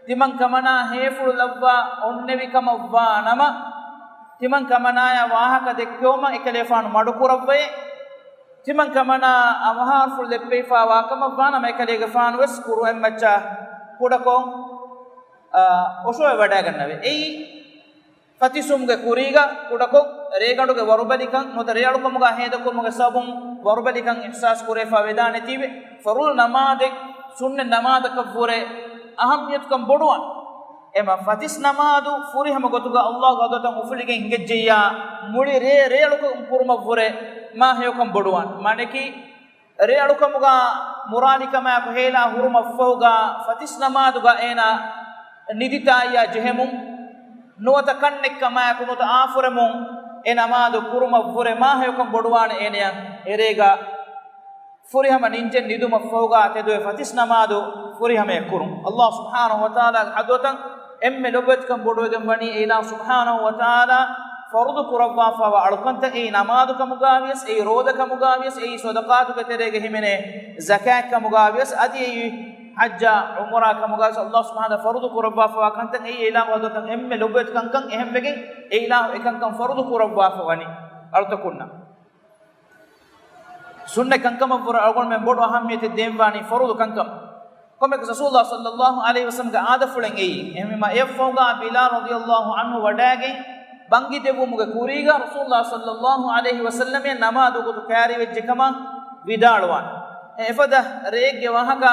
ތިމަން ކަމަނާ ހޭފުޅު ލައްވާ އޮންނެވި ކަމަށްވާ ނަމަ، ތިމަން ކަމަނާޔާ ވާހަކަ ދެއްކެވުމަށް އެކަލޭފާނު މަޑުކުރައްވައޭ. ތިމަން ކަމަނާ އަވަހާރަފުޅު ލެއްޕެވިފާ ވާކަމަށްވާނަމަ، އެކަލޭގެފާނުވެސް ކުރު އެއްމައްޗަށް ކުޑަކޮށް، އާ، އޮށޯވެ ވަޑައިގަންނަވޭ. އެއީ ފަތިސްވުމުގެ ކުރީގަ ކުޑަކޮށް، ރޭގަނޑުގެ ވަރުބަލިކަން ނުވަތަ ރޭއަޅުކަމުގަ ހޭދަކުރުމުގެ ސަބަބުން ވަރުބަލިކަން އިޙްސާސް ކުރެވިފާ ވެދާނެތީވެ، ފަރުޟު ނަމާދެއް ސުންނަތް ނަމާދަކަށްވުރެ އަހައްމިޔަތުކަން ބޮޑުވާނެ. އެމަ ފަތިސް ނަމާދު ފުރިހަމަ ގޮތުގަ ﷲ ގެ ޙަޟްރަތަށް އުފުލިގެން ހިނގައްޖެއްޔާ، މުޅި ރޭ ރޭއަޅުކަން ކުރުމަށްވުރެ މާ ހެޔޮކަން ބޮޑުވާނެ. މާނައަކީ، ރޭއަޅުކަމުގަ މުރާލިކަމާއެކު ހޭލާ ހުރުމަށްފަހުގަ ފަތިސް ނަމާދުގަ އޭނާ ނިދިތާއްޔާ ޖެހެމުން ނުވަތަ ކަންނެއްކަމާއެކު ނުވަތަ އާފުރެމުން އެ ނަމާދު ކުރުމަށްވުރެ މާ ހެޔޮކަން ބޮޑުވާނެ އޭނަޔަށް އެރޭގަ ފުރިހަމަ ނިންޖެއް ނިދުމަށްފަހުގަ ތެދުވެ ފަތިސް ނަމާދު ފުރިހަމަޔަށް ކުރުން. ﷲ ސުބްޙާނަހޫ ވަތަޢާލާގެ ޙަޟްރަތަށް އެންމެ ލޮބުވެތިކަން ބޮޑުވެގެން ވަނީ އެ އިލާހު ސުބްޙާނަހޫ ވަތަޢާލާ ފަރުޟު ކުރައްވާފައިވާ އަޅުކަންތައް، އެއީ ނަމާދު ކަމުގަވިޔަސް، އެއީ ރޯދަ ކަމުގަވިޔަސް، އެއީ ޞަދަޤާތުގެ ތެރޭގަ ހިމެނޭ ޒަކާތް ކަމުގަވިޔަސް، އަދި އެއީ ޙައްޖާ ޢުމްރާ ކަމުގަވިޔަސް، ﷲ ސުބްޙާނަހޫ ވަތަޢާލާ ފަރުޟު ކުރައްވާފައިވާ ކަންތައް، އެއީ އެ އިލާހު ޙަޟްރަތަށް އެންމެ ލޮބުވެތި ކަންކަން. އެހެންވެގެން އެ އިލާހު އެކަންކަން ފަރުޟު ކުރައްވާފަ ވަނީ އަޅުތަކުންނަށް. ސުންނަތް ކަންކަމަށްވުރެ އަޅުގަނޑުމެން ބޮޑު އަހައްމިޔަތެއް ދޭންވާނީ ފަރުޟު ކަންކަމަށް. ކޮންމެއަކަސް ރަސޫލުﷲ ޞައްލަﷲ ޢަލައިހި ވަސައްލަމްގެ އާދަފުޅެއް އެއީ. އެހެންވީމަ އެއަށްފަހުގަ ބިލާލް ރަޟިޔަﷲ ޢަންހު ވަޑައިގެން ބަންގިދެއްވުމުގެ ކުރީގަ ރަސޫލުﷲ ޞައްލަﷲ ޢަލައިހި ވަސައްލަމް ނަމާދު ގޮތު ކައިރިވެއްޖެ ކަމަށް ވިދާޅުވާނެ. އެފަދަ ރެއެއްގެ ވާހަކަ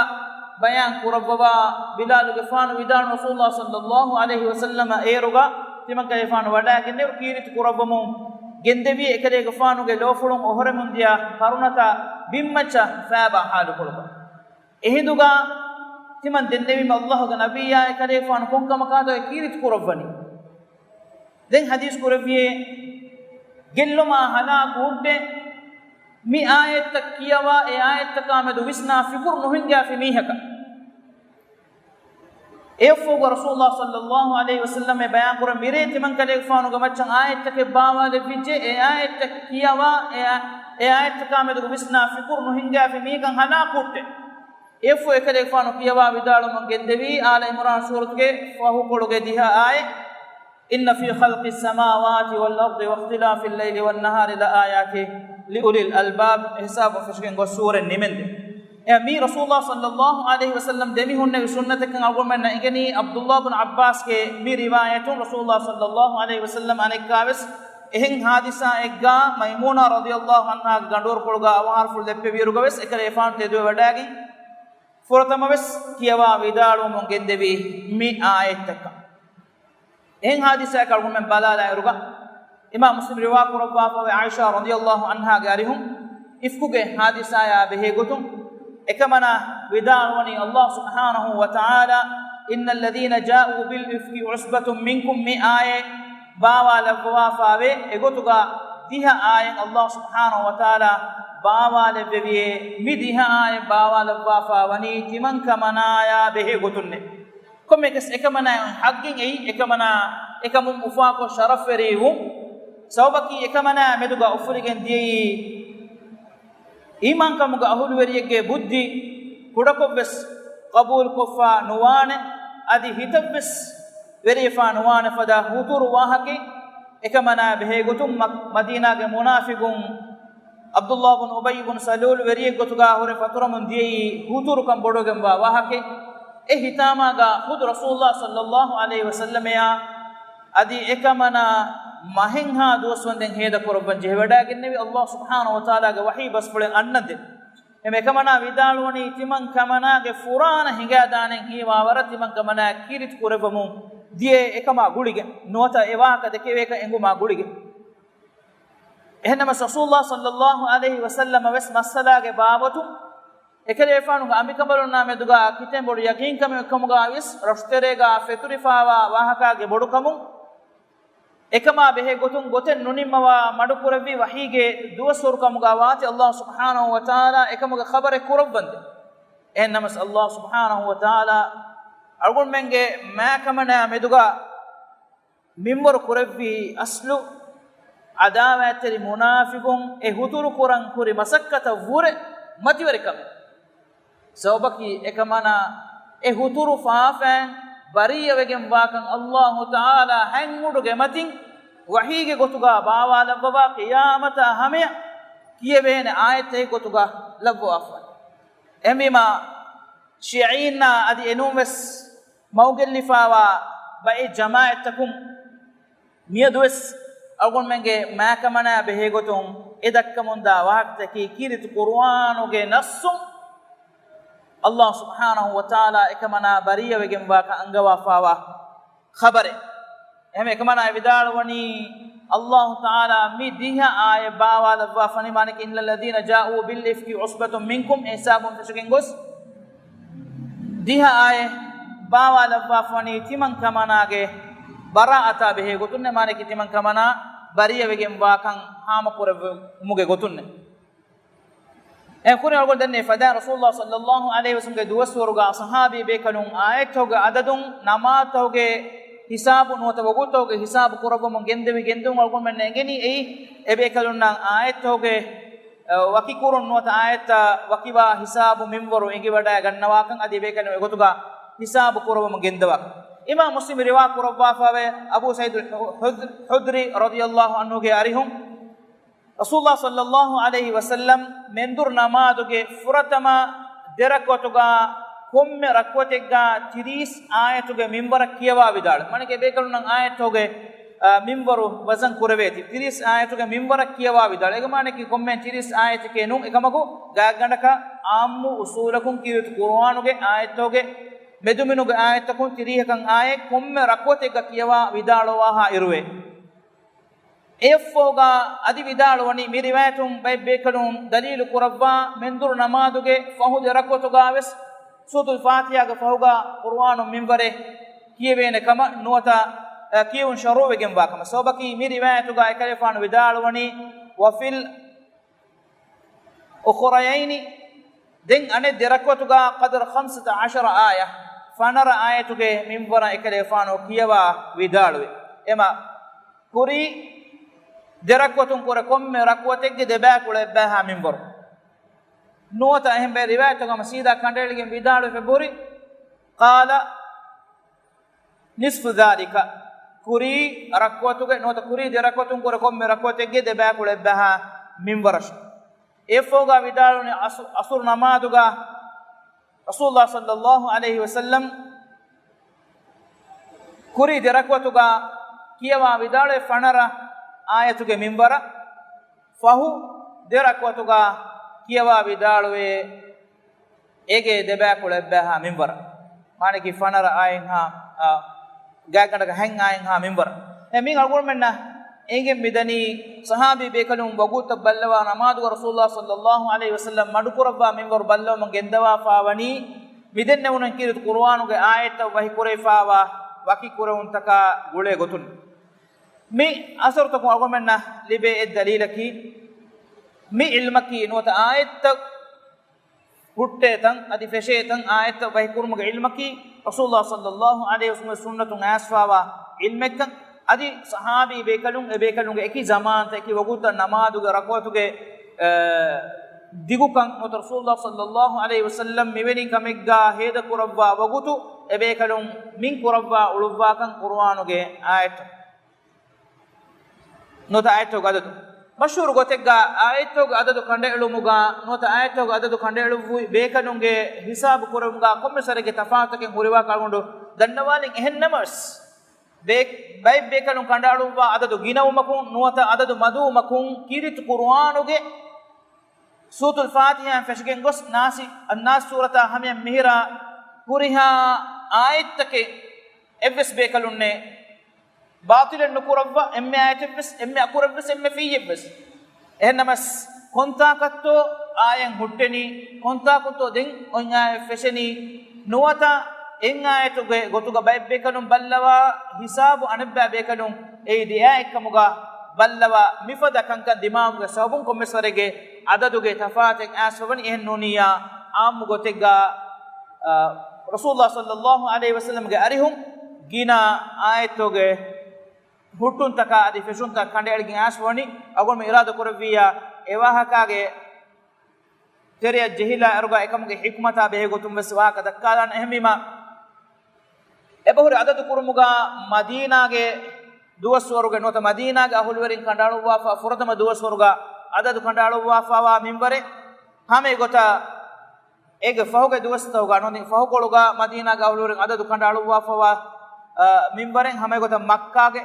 ބަޔާން ކުރައްވަވާ ބިލާލުގެފާނު ވިދާޅު ރަސޫލުﷲ ޞައްލަﷲ ޢަލައިހި ވަސައްލަމަށް އޭރުގަ ތިމަންކަލޭފާނު ވަޑައިގެންނެވި ކީރިތި ކުރައްވަމުން ގެންދެވީ އެކަލޭގެފާނުގެ ލޯފުޅުން އޮހޮރެމުން ދިޔަ ކަރުނަތައް ބިންމައްޗަށް ފައިބާ ޙާލުކޮޅުގަ. އެހިނދުގަ ތިމަން ދެންނެވީމަ ﷲ ގެ ނަބިއްޔާ އެކަލޭފާނު ކޮންކަމަކާތޯ އެ ކީރިތި ކުރައްވަނީ. ދެން ޙަދީޘް ކުރެއްވިޔޭ، ގެއްލުމާ ހަލާކު ހުއްޓޭ، މި އާޔަތްތައް ކިޔަވާ އެ އާޔަތްތަކާ މެދު ވިސްނާ ފިކުރު ނުހިންގާފި މީހަކަށް. އެއަށްފަހުގަ ރަސޫލުﷲ ޞައްލަﷲ ޢަލައިހި ވަސައްލަމް ބަޔާންކުރަން މިރޭ ތިމަންކަލޭގެފާނުގެ މައްޗަށް އާޔަތްތަކެއް ބާވާލެއްވިއްޖެ، އެ އާޔަތްތައް ކިޔަވާ، އެ އާ-، އެ އާޔަތްތަކާ މެދުގަ ވިސްނާ ފިކުރު ނުހިންގާފި މީހަކަށް ހަލާކު ހުއްޓޭ. އެއަށްފަހު އެކަލޭގެފާނު ކިޔަވާ ވިދާޅުވަމުން ގެންދެވީ އާލަ ޢިމްރާން ސޫރަތުގެ ފަހުކޮޅުގެ ދިހަ އާޔަތް. إن في خلق السماوات والأرض واختلاف الليل والنهار لآيات لأولي الألباب، އެހިސާބުން ފެށިގެން ގޮސް ސޫރަތް ނިމެންދެން. އެ މީ ރަސޫލުﷲ ޞައްލަﷲ ޢަލައިހި ވަސައްލަމް ދެމިހުންނެވި ސުންނަތެއްކަން އަޅުގަނޑުމެންނަށް އެނގެނީ ޢަބްދުﷲ ބިން ޢައްބާސްގެ މި ރިވާޔަތުން. ރަސޫލުﷲ ޞައްލަﷲ ޢަލައިހި ވަސައްލަމް އަނެއްކާވެސް އެހެން ޙާދިސާއެއްގަ މައިމޫނާ ރަޟިޔަﷲ ޢަންހާގެ ގަނޑުވަރުކޮޅުގަ އަވަހާރަފުޅު ލެއްޕެވިއިރުގަވެސް އެކަލޭފާނު ތެދުވެވަޑައިގެން ފުރަތަމަވެސް ކިޔަވާ ވިދާޅުވަމުން ގެންދެވީ މި އާޔަތްތަކަށް. އެހެން ޙާދިސާއަކަށް އަޅުގަނޑުމެން ބަލާލާއިރުގަ، އިމާމް މުސްލިމް ރިވާކުރައްވާފައިވޭ ޢާއިޝާ ރަޟިޔަﷲ ޢަންހާގެ އަރިހުން އިފްކުގެ ޙާދިސާޔާ ބެހޭގޮތުން، އެކަމަނާ ވިދާޅުވަނީ ﷲ ސުބްޙާނަހޫ ވަތަޢާލާ، إن الذين جاءوا بالإفك عصبة منكم މި އާޔަތް ބާވާލައްވަވާފައިވޭ. އެގޮތުގަ ދިހަ އާޔަތް ﷲ ސުބްޙާނަހޫ ވަތަޢާލާ ބާވާލެއްވެވިޔޭ މި ދިހަ އާޔަތް ބާވާލައްވާފައިވަނީ ތިމަންކަމަނާޔާ ބެހޭ ގޮތުންނޭ. ކޮންމެއަކަސް އެކަމަނާ ޙައްޤެއް އެއީ، އެކަމަނާ އެކަމުން އުފާކޮށް ޝަރަފްވެރިވުން. ސަބަބަކީ އެކަމަނާ މެދުގަ އުފުލިގެން ދިޔައީ އީމާންކަމުގެ އަހުލުވެރިއެއްގެ ބުއްދި ކުޑަކޮށްވެސް ޤަބޫލުކޮށްފަ ނުވާނެ، އަދި ހިތަށްވެސް ވެރިވެފަ ނުވާނެ ފަދަ ހުތުރު ވާހަކައެއް. އެކަމަނާ ބެހޭގޮތުން މަ-، މަދީނާގެ މުނާފިޤުން ޢަބްދުﷲ ބިން އުބައްޔު ބިން ސަލޫލް ވެރިއެއްގޮތުގަ ހުރެ ފަތުރަމުން ދިޔައީ ހުތުރުކަން ބޮޑުވެގެންވާ ވާހަކައެއް. އެ ހިތާމާގަ ޚުދު ރަސޫލުﷲ ޞައްލަﷲ ޢަލައިހި ވަސައްލަމަޔާ އަދި އެކަމަނާ މަހެއްހާ ދުވަސްވަންދެން ހޭދަކުރައްވަން ޖެހިވަޑައިގެންނެވި ﷲ ސުބްޙާނަހޫ ވަތަޢާލާގެ ވަޙީ ބަސްފުޅެއް އަންނަންދެން. އެމެ އެކަމަނާ ވިދާޅުވަނީ ތިމަން ކަމަނާގެ ފުރާނަ ހިނގާދާނެން ހީވާވަރަށް ތިމަން ކަމަނާ ކީރިތި ކުރެއްވަމުން ދިޔައޭ އެކަމާ ގުޅިގެން ނުވަތަ އެ ވާހަކަ ދެކެވޭކަން އެނގުމާ ގުޅިގެން. އެހެންނަމަ ރަސޫލުﷲ ޞައްލަﷲ ޢަލައިހި ވަސައްލަމަ ވެސް މައްސަލާގެ ބާވަތުން އެކަލޭފާނުގެ އަނބިކަނބަލުންނާ މެދުގަ ކިތަން ބޮޑު ޔަޤީންކަމެއް ކަމުގަ ވިޔަސް ރަށުތެރޭގަ ފެތުރިފާވާ ވާހަކާގެ ބޮޑުކަމުން އެކަމާ ބެހޭ ގޮތުން ގޮތެއް ނުނިންމަވާ މަޑުކުރެއްވި ވަޙީގެ ދުވަސްވަރު ކަމުގަ ވާތީ ﷲ ސުބްޙާނަހޫ ވަތަޢާލާ އެކަމުގެ ޚަބަރެއް ކުރައްވަންދެން. އެހެންނަމަސް ﷲ ސުބްޙާނަހޫ ވަތަޢާލާ އަޅުގަނޑުމެންގެ މާ ކަމަނާ މެދުގަ މިންވަރު ކުރެއްވި އަސްލު ޢަދާވާތްތެރި މުނާފިޤުން އެ ހުތުރު ކުރަން ކުރި މަސައްކަތަށް ވުރެ މަތިވެރިކަމެއް. ސަބަބަކީ އެކަމަނާ އެ ހުތުރު ފާފައިން ބަރީއަވެގެން ވާކަން އައްލާހު ތަޢާލާ ހަތް އުޑުގެ މަތިން ވަޙީގެ ގޮތުގަ ބާވާލައްވަވާ ޤިޔާމަތާ ހަމަޔަށް ކިޔެވޭނެ އާޔަތެއް ގޮތުގަ ލައްވަވާފަ. އެހެންވީމާ ޝިޔަޢީންނާ އަދި އެނޫންވެސް މަގުގެއްލިފާވާ ބައެއް ޖަމާޢަތްތަކުން މިއަދުވެސް އަޅުގަނޑުމެންގެ މާކަމަނާ ބެހޭގޮތުން އެ ދައްކަމުންދާ ވާހަކަތަކީ ކީރިތި ޤުރުއާނުގެ ނައްޞުން އައްލާހު ސުބްޙާނަހު ވަތަޢާލާ އެކަމަނާ ބަރީއަވެގެންވާކަން އަންގަވާފާވާ ޚަބަރެއް. އެހެން އެކަމަނާ ވިދާޅުވަނީ، އައްލާހު ތަޢާލާ މި ދިހަ އާޔަތް ބާވާލައްވާފަނީ، މާނައަކީ، إن الذين جاءوا بالإفك عصبة منكم، އެ ހިސާބުން ފެށިގެން ގޮސް، ދިހަ އާޔަތް ބާވާލައްވާފަނީ ތިމަން ކަމަނާގެ ބަރާއަތާ ބެހޭ ގޮތުންނޭ، މާނައަކީ ތިމަން ކަމަނާ ބަރީއަވެގެން ވާކަން ހާމަކުރެއްވުމުގެ ގޮތުންނޭ. އެ ކުރިން އަޅުގަނޑު ދެންނެވި ފަދައިން ރަސޫލުﷲ ޞައްލައްލާހު ޢަލައިހި ވަސައްލަމްގެ ދުވަސްވަރުގަ ޞަޙާބީ ބޭކަލުން އާޔަތްތަކުގެ ޢަދަދުން ނަމާދުތަކުގެ ހިސާބު ނުވަތަ ވަގުތުތަކުގެ ހިސާބު ކުރައްވަމުން ގެންދެވި ގެންދެވުން އަޅުގަނޑުމެންނަށް އެނގެނީ އެއީ އެބޭކަލުންނަށް އާޔަތްތަކުގެ، އަ، ވަކިކުރުން ނުވަތަ އާޔަތްތައް ވަކިވާ ހިސާބު މިންވަރު އެނގިވަޑައިގަންނަވާކަން އަދި އެބޭކަލުން އެގޮތުގަ ހިސާބު ކުރައްވަމުން ގެންދަވާކަން. އިމާމު މުސްލިމް ރިވާ ކުރައްވާފައިވޭ އަބޫ ސަޢީދުލް ޙު-، ޙުދް-، ޙުދްރީ ރަޟިޔައްލާހު ޢަންހުގެ އަރިހުން ރަސޫލުﷲ ޞައްލައްލާހު ޢަލައިހި ވަސައްލަމް މެންދުރު ނަމާދުގެ ފުރަތަމަ ދެ ރަކުޢަތުގަ ކޮންމެ ރަކުޢަތެއްގަ ތިރީސް އާޔަތުގެ މިންވަރަށް ކިޔަވާ ވިދާޅުވި. މާނައަކީ އެބޭކަލުންނަށް އާޔަތުގެ، އާ، މިންވަރު ވަޒަން ކުރެވޭތީ. ތިރީސް އާޔަތުގެ މިންވަރަށް ކިޔަވާ ވިދާޅުވި. އޭގެ މާނައަކީ ކޮންމެ ތިރީސް އާޔަތެކޭ ނޫން. އެކަމަކު ގާތްގަނޑަކަށް އާއްމު އުސޫލަކުން ކީރިތި ޤުރުއާނުގެ އާޔަތުގެ މެދުމިނުގެ އާޔަތަކުން ތިރީހަކަށް އާޔަތް ކޮންމެ ރަކުޢަތެއްގަ ކިޔަވާ ވިދާޅުވާހާ އިރުވޭ. އެއަށްފަހުގަ އަދި ވިދާޅުވަނީ، މި ރިވާޔަތުން ބައެއް ބޭކަލުން ދަލީލު ކުރައްވާ، މެންދުރު ނަމާދުގެ ފަހު ދެ ރަކުޢަތުގަވެސް ސޫރަތުލް ފާތިޙާގެ ފަހުގަ ޤުރުއާނު މިންވަރެއް ކިޔެވޭނެ ކަމަށް ނުވަތަ، އަ، ކިޔެވުން ޝަރުޢުވެގެންވާ ކަމަށް. ސަބަބަކީ މި ރިވާޔަތުގަ އެކަލޭފާނު ވިދާޅުވަނީ، وفي الأخريين، ދެން އަނެއް ދެ ރަކުޢަތުގަ قدر خمسة عشر آية، ފަނަރަ އާޔަތުގެ މިންވަރަށް އެކަލޭފާނު ކިޔަވާ ވިދާޅުވި. އެމަ ކުރީ ދެ ރަކުޢަތުން ކުރެ ކޮންމެ ރަކުޢަތެއްގެ ދެބައިކުޅަ އެއްބައިހާ މިންވަރު. ނުވަތަ އެހެން ބައެއް ރިވާޔަތްތަކުގަ ހަމަ ސީދާ ކަނޑައެޅިގެން ވިދާޅުވެފަ ހުރި، قال نصف ذلك، ކުރީ ރަކުޢަތުގެ ނުވަތަ ކުރީ ދެ ރަކުޢަތުން ކުރެ ކޮންމެ ރަކުޢަތެއްގެ ދެބައިކުޅަ އެއްބައިހާ މިންވަރަށް. އެއަށްފަހުގަ ވިދާޅުވަނީ އަސު-، އަސުރު ނަމާދުގަ ރަސޫލުﷲ ޞައްލައްލާހު ޢަލައިހި ވަސައްލަމް ކުރީ ދެ ރަކުޢަތުގަ ކިޔަވާ ވިދާޅުވޭ ފަނަރަ އާޔަތުގެ މިންވަރަށް، ފަހު ދެ ރަކުޢަތުގަ ކިޔަވާ ވިދާޅުވޭ އޭގެ ދެބައިކުޅަ އެއްބައިހާ މިންވަރަށް. މާނައަކީ ފަނަރަ އާޔަތްހާ، އާ، ގާތްގަނޑަކަށް ހަތް އާޔަތްހާ މިންވަރަށް. އެ މި އަޅުގަނޑުމެންނަށް އެނގެން މިދަނީ، ޞަޙާބީ ބޭކަލުން ވަގުތުތައް ބައްލަވާ ނަމާދުގަ ރަސޫލުﷲ ޞައްލައްލާހު ޢަލައިހި ވަސައްލަމް މަޑުކުރައްވާ މިންވަރު ބައްލަވަމުން ގެންދަވާފާވަނީ، މިދެންނެވުނު ކީރިތި ޤުރުއާނުގެ އާޔަތްތައް ވަޙީ ކުރެވިފާވާ ވަކި ކުރެވުންތަކާ ގުޅޭ ގޮތުން. މި އަސަރުތަކުން އަޅުގަނޑުމެންނަށް ލިބޭ އެއް ދަލީލަކީ، މި ޢިލްމަކީ ނުވަތަ އާޔަތްތައް ހުއްޓޭތަން އަދި ފެށޭތަން އާޔަތްތައް ވަޙީ ކުރުމުގެ ޢިލްމަކީ، ރަސޫލުﷲ ޞައްލައްލާހު ޢަލައިހި ވަސައްލަމްގެ ސުންނަތުން އައިސްފާވާ ޢިލްމެއްކަން، އަދި ޞަޙާބީ ބޭކަލުން އެ ބޭކަލުންގެ އެކި ޒަމާންތައް އެކި ވަގުތުތައް ނަމާދުގެ ރަކުޢަތުގެ، އަ، ދިގުކަން ނުވަތަ ރަސޫލުﷲ ޞައްލައްލާހު ޢަލައިހި ވަސައްލަމް މިވެނި ކަމެއްގާ ހޭދަކުރައްވާ ވަގުތު އެ ބޭކަލުން މިން ކުރައްވާ އުޅުއްވާކަން ޤުރުއާނުގެ އާޔަތު ނުވަތަ އާޔަތުގެ އަދަދު. މަޝްހޫރު ގޮތެއްގާ އާޔަތުގެ އަދަދު ކަނޑައެޅުމުގާ ނުވަތަ އާޔަތުގެ އަދަދު ކަނޑައެޅުއްވި ބޭކަލުންގެ ހިސާބު ކުރެވުމުގާ ކޮންމެސް ވަރެއްގެ ތަފާތުތަކެއް ހުރިވާކަށް އަޅުގަނޑު ދަންނަވާލިން. އެހެން ނަމަވެސް، ބޭ-، ބައެއް ބޭކަލުން ކަނޑައަޅުއްވާ އަދަދު ގިނަވުމަކުން ނުވަތަ އަދަދު މަދުވުމަކުން ކީރިތި ޤުރުއާނުގެ ސޫރަތުލް ފާތިޙާއިން ފެށިގެން ގޮސް ނާސި-، އައްނާސް ސޫރަތާ ހަމަޔަށް މިހިރަ ހުރިހާ އާޔަތްތަކެއް އެއްވެސް ބޭކަލުންނެއް ބާޠިލެއް ނުކުރައްވާ، އެންމެ އާޔަތެއްވެސް، އެންމެ އަކުރެއްވެސް، އެންމެ ފިއްޔެއްވެސް. އެހެންނަމަސް، ކޮންތާކަށްތޯ އާޔަތް ހުއްޓެނީ، ކޮންތާކުންތޯ ދެން އޮތް އާޔަތް ފެށެނީ، ނުވަތަ އެއް އާޔަތުގެ ގޮތުގަ ބައެއް ބޭކަލުން ބައްލަވާ ހިސާބު އަނެއްބައި ބޭކަލުން އެއީ ދެ އާޔަތްކަމުގަ ބައްލަވާ މިފަދަ ކަންކަން ދިމާވުމުގެ ސަބަބުން ކޮންމެސް ވަރެއްގެ އަދަދުގެ ތަފާތެއް އައިސްފަވަނީ. އެހެން ނޫނިއްޔާ އާއްމު ގޮތެއްގަ، އަ، ރަސޫލުﷲ ޞައްލައްލާހު ޢަލައިހި ވަސައްލަމްގެ އަރިހުން ގިނަ އާޔަތުގެ ހުއްޓުންތަކާ އަދި ފެށުންތައް ކަނޑައެޅިގެން އައިސްފަވަނީ. އަޅުގަނޑު އިރާދަ ކުރެއްވިއްޔާ އެ ވާހަކާގެ ތެރެއަށް ޖެހިލާ އިރުގަ އެކަމުގެ ޙިކުމަތާ ބެހޭ ގޮތުން ވެސް ވާހަކަ ދައްކާލާނެ. އެހެންވީމާ، އެބަހުރި ޢަދަދު ކުރުމުގަ މަދީނާގެ ދުވަސްވަރުގެ ނުވަތަ މަދީނާގެ އަހުލުވެރިން ކަނޑައަޅުއްވާފަ ފުރަތަމަ ދުވަސްވަރުގަ ޢަދަދު ކަނޑައަޅުއްވާފަވާ މިންވަރެއް، ހަމަ އެގޮތަށް އޭގެ ފަހުގެ ދުވަސްތަކުގަ ނުވަތަ ފަހުކޮޅުގަ މަދީނާގެ އަހުލުވެރިން ޢަދަދު ކަނޑައަޅުއްވާފަވާ، އަ، މިންވަރެއް، ހަމަ އެގޮތަށް މައްކާގެ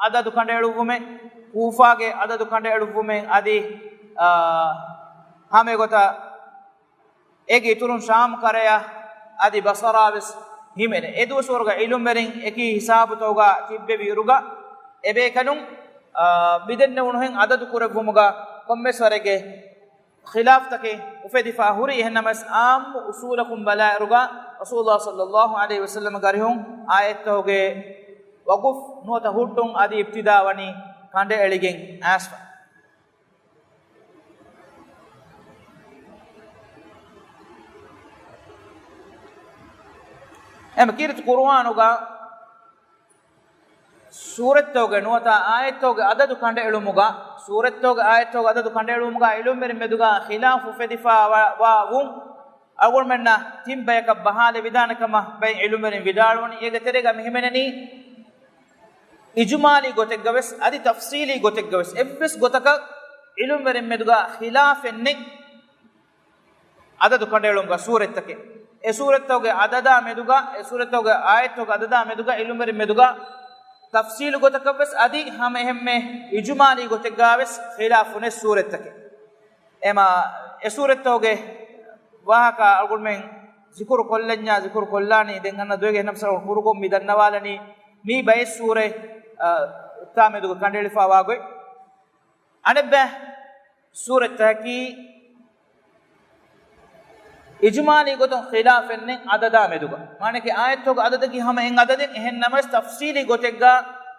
ޢަދަދު ކަނޑައެޅުއްވުމެއް، ކޫފާގެ ޢަދަދު ކަނޑައެޅުއްވުމެއް އަދި، އާ، ހަމަ އެގޮތަށް އޭގެ އިތުރުން ޝާމް ކަރަޔަށް އަދި ބަޞަރާ ވެސް ހިމެނޭ. އެ ދުވަސްވަރުގަ ޢިލްމުވެރިން އެކި ހިސާބުތަކުގަ ތިއްބެވި އިރުގަ އެބޭކަލުން، އާ، މިދެންނެވުނުހެން ޢަދަދު ކުރެއްވުމުގަ ކޮންމެސް ވަރެއްގެ ޚިލާފްތަކެއް އުފެދިފަ ހުރި. އެހެންނަމަވެސް، ޢާއްމު އުޞޫލަކުން ބަލާއިރުގަ ރަސޫލާ ޞައްލައްލާހު ޢަލައިހި ވަސައްލަމަގެ އަރިހުން އާޔަތްތަކުގެ ވަޤުފް ނުވަތަ ހުއްޓުން އަދި އިބްތިދާ ވަނީ ކަނޑައެޅިގެން އައިސްފަ. އެމަ ކީރިތި ޤުރުއާނުގަ ސޫރަތްތަކުގެ ނުވަތަ އާޔަތްތަކުގެ ޢަދަދު ކަނޑައެޅުމުގަ، ސޫރަތްތަކުގެ އާޔަތްތަކުގެ ޢަދަދު ކަނޑައެޅުމުގަ ޢިލްމުވެރިން މެދުގަ ޚިލާފު އުފެދިފަ ވާ، ވާ ވުން އަޅުގަނޑުމެންނަށް ތިން ބަޔަކަށް ބަހާލެވިދާނެ ކަމަށް ބައެއް ޢިލްމުވެރިން ވިދާޅުވަނީ. އޭގެ ތެރޭގަ މި ހިމެނެނީ އިޖުމާލީ ގޮތެއްގަވެސް އަދި ތަފްޞީލީ ގޮތެއްގަވެސް އެއްވެސް ގޮތަކަށް ޢިލްމުވެރިން މެދުގަ ޚިލާފެއް ނެތް ޢަދަދު ކަނޑައެޅުމުގަ ސޫރަތްތަކެއް. އެ ސޫރަތްތަކުގެ ޢަދަދާ މެދުގަ، އެ ސޫރަތްތަކުގެ އާޔަތްތަކުގެ ޢަދަދާ މެދުގަ ޢިލްމުވެރިން މެދުގަ ތަފްޞީލު ގޮތަކަށްވެސް އަދި ހަމަ އެހެންމެ އިޖުމާލީ ގޮތެއްގަވެސް ޚިލާފު ނެތް ސޫރަތްތަކެއް. އެމަ އެ ސޫރަތްތަކުގެ ވާހަކަ އަޅުގަނޑުމެން ޒިކުރު ކޮށްލަންޏާ ޒިކުރު ކޮށްލާނީ. ދެން އަންނަ ދުވެގެ އެހެން ސަރަ ކުރުކޮށް މި ދަންނަވާލަނީ މީ ބައެއް ސޫރަތް، އާ، ތާ މެދުގަ ކަނޑައެޅިފަވާ ގޮތް. އަނެއްބައި ސޫރަތްތަކަކީ އިޖުމާލީ ގޮތުން ޚިލާފެއް ނެތް ޢަދަދާ މެދުގަ. މާނައަކީ އާޔަތްތަކުގެ ޢަދަދަކީ ހަމަ އެއް ޢަދަދެއް. އެހެން ނަމަވެސް ތަފްޞީލީ ގޮތެއްގަ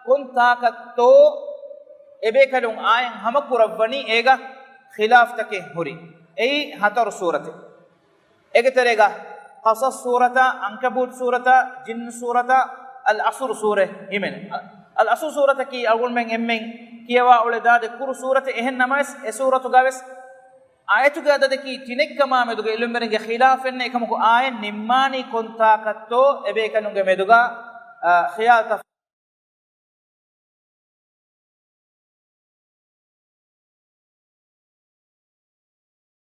ކޮން ތާކަށްތޯ އެބޭކަލުން އާޔަތް ހަމަ ކުރައްވަނީ އޭގަ ޚިލާފްތަކެއް ހުރި. އެއީ ހަތަރު ސޫރަތެއް. އޭގެ ތެރޭގަ ޤަޞަޞް ސޫރަތާ، ޢަންކަބޫތް ސޫރަތާ، ޖިން ސޫރަތާ، އަލްޢަޞްރު ސޫރަތް ހިމެނޭ. އަލްޢަޞްރު ސޫރަތަކީ އަޅުގަނޑުމެން އެންމެން ކިޔަވާ އުޅޭ ދާދި ކުރު ސޫރަތެއް. އެހެން ނަމަވެސް އެ ސޫރަތުގަވެސް އާޔަތުގެ ޢަދަދަކީ ތިނެއްކަމާ މެދުގަ ޢިލްމުވެރިންގެ ޚިލާފެއް ނެތް. އެކަމަކު އާޔަތް ނިންމާނީ ކޮން ތާކަށްތޯ އެބޭކަލުންގެ މެދުގަ، އާ، ޚިޔާލު ތަފް